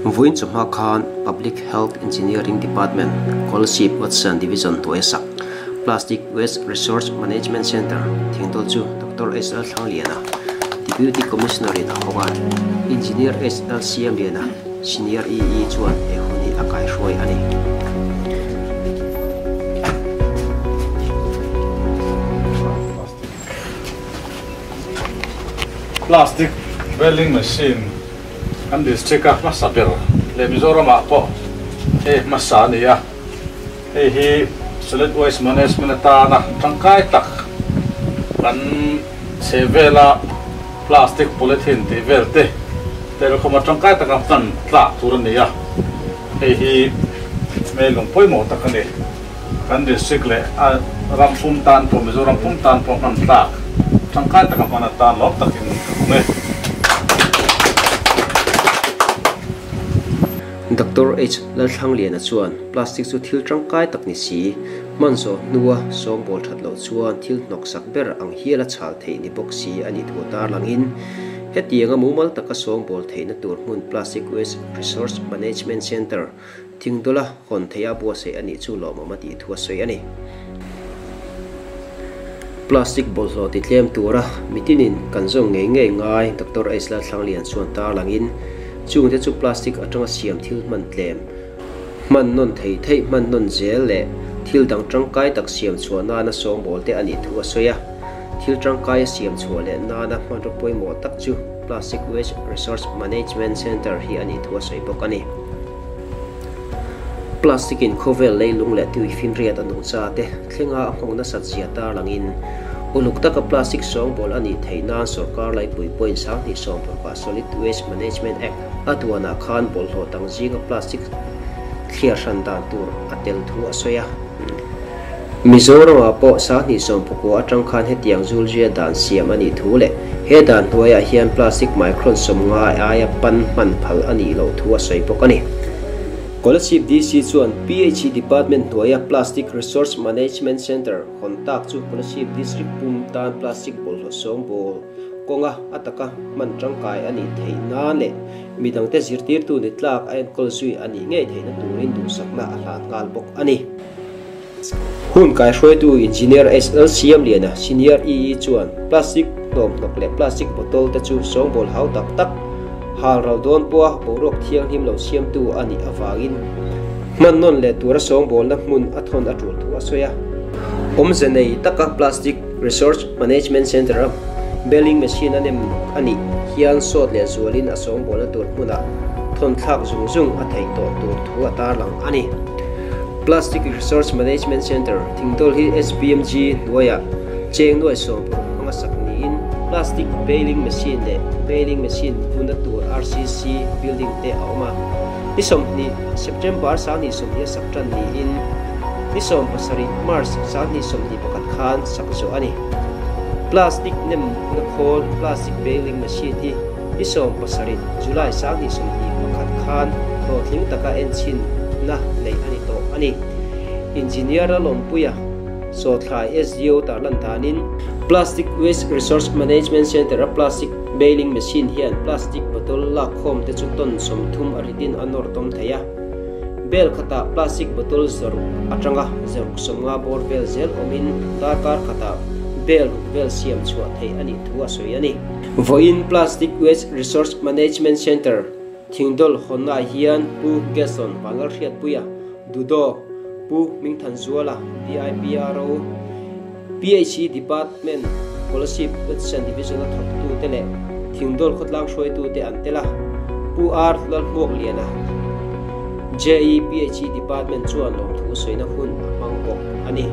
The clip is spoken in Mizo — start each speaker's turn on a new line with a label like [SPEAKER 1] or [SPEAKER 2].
[SPEAKER 1] Vawiin chawhma khan Public Health Engineering Department, Kolasib Watson Division hnuaia sak Plastic Waste Resource Management Centre thingdawl chu Doctor HL Thlangliana, Deputy Commissioner in a hawng a, Engineer HL Siamliana, Senior EE chuan he hun hi a kaihruai a ni.
[SPEAKER 2] Plastic baling machine kan district a hmasa ber leh Mizoram ah pawh hei hmasa a ni a, hei hi solid waste management atana tangkai tak kan chhe vela plastic polythene tih vel te tel khawma tangkai taka hman tlak tur a ni a, hei hi hmelung pawimawh tak a ni. Kan district leh a ram pum tan pawh Mizoram pum tan pawh hman tlak tangkai taka hman atan lawm takin ka hmu e.
[SPEAKER 1] Doctor H. Lalthlangliana chuan plastic chu thil tangkai tak ni si, hman zawh hnua sawngbawl that loh chuan thil hnawksak ber ang hial a chhal theih ni bawk si a nih thu tarlangin hetianga mumal taka sawngbawl theihna tur hmun Plastic Waste Resource Management Centre Thingdawla hawn theih a buatsaih a nih chu lawmawm a tih thu a sawi a ni. Plastic bawlhhlawh ti tlem tura mitinin kan zawng ngei ngei ngai Doctor H Lalthlanglian chuan tarlangin chungte chu plastic atanga siam thil hman tlem, hman nawn thei theih hman nawn zel leh thil dang tangkai tak siam chhuah nana sawngbawl te a nih thu a sawi a. Thil tangkai a siam chhuah leh nana hmanraw pawimawh tak chu Plastic Waste Resource Management Centre hi a nih thu a sawi bawk a ni. Plastic in khawvel leilung leh tuifinriat a nungcha te thlenga a nghawng nasat zia tarlangin uluk taka plastic sawngbawl a nih theih nan sorkar laipui point 2016 Solid Waste Management Act a duanah khan bawlhhlawh dang zinga plastic thliar hran dan tur a tel thu a sawi a. Mizoramah pawh 2019 atang khan hetiang zulzia dan siam a nih thu leh he dan hnuaiah hian plastic micron 50 aia pan hman phal a nih loh thu a sawi bawk a ni. Kolasib DC chuan PHE Department hnuaia Plastic Resource Management Centre hawn tak chu Kolasib District pum tan plastic bawlhhlawh sawngbawl kawnga a taka hman tangkai a nih theih nan leh midangte zirtirtu ni tlak a enkawl zui a nih ngei theihna turin duhsakna a hlan nghal bawk a ni. Hun kaihruaitu Engineer SL Siamliana, Senior EE chuan plastic hnawmhnawk leh plastic bottle te chu sawngbawl hau tak tak hal ral dawn pawha boruak thianghlim lo siamtu a nih avangin hman nawn leh tura sawngbawlna hmun a thawn a tul thu a sawi a. Awmze nei taka Plastic Resource Management Centre a baling machine a nem a nih hian sawt leh zualin a sawngbawlna tur hmunah thawn thlak zung zung a theih tawh tur thu a tarlang a ni. Plastic Resource Management Centre, Thingdawl hi SPMG hnuaiah cheng nuai 16 hmanga sak niin plastic baling machine leh baling machine buna tur RCC building te a awm a. Ni 20 September 2020 a sak tan niin ni 17 March 2021 khan sak zawh a ni. Plastic nem na khawl plastic baling machine hi ni 17 July 2021 khan hlawhtling taka enchhin na neih a ni tawh a ni. Engineer a lawmpuia Sawthlai SDO tarlan danin Plastic Waste Resource Management Centre a plastic baling machine hian plastic bottle lak khawm te chu ton 30 a ritin a nawr tawm thei a. Bel khatah plastic bottle zawrh atanga zawrh 50 bawr vel zel awmin darkar khatah bel ruk vel siam chhuah theih a nih thu a sawi a ni. Vawiin Plastic Waste Resource Management Centre Thingdawl hawnnaah hian Pu Gerson Vanlalhriatpuia, Dudo, Pu Hmingthanzuala, DIPRO, PHE Department Kolasib Western Division a thawktute leh Thingdawl khawtlang hruaitute an tel a, Pu R Lalhmuakliana, JE PHE Department chuan lawmthu sawina hun a hmang bawk a ni.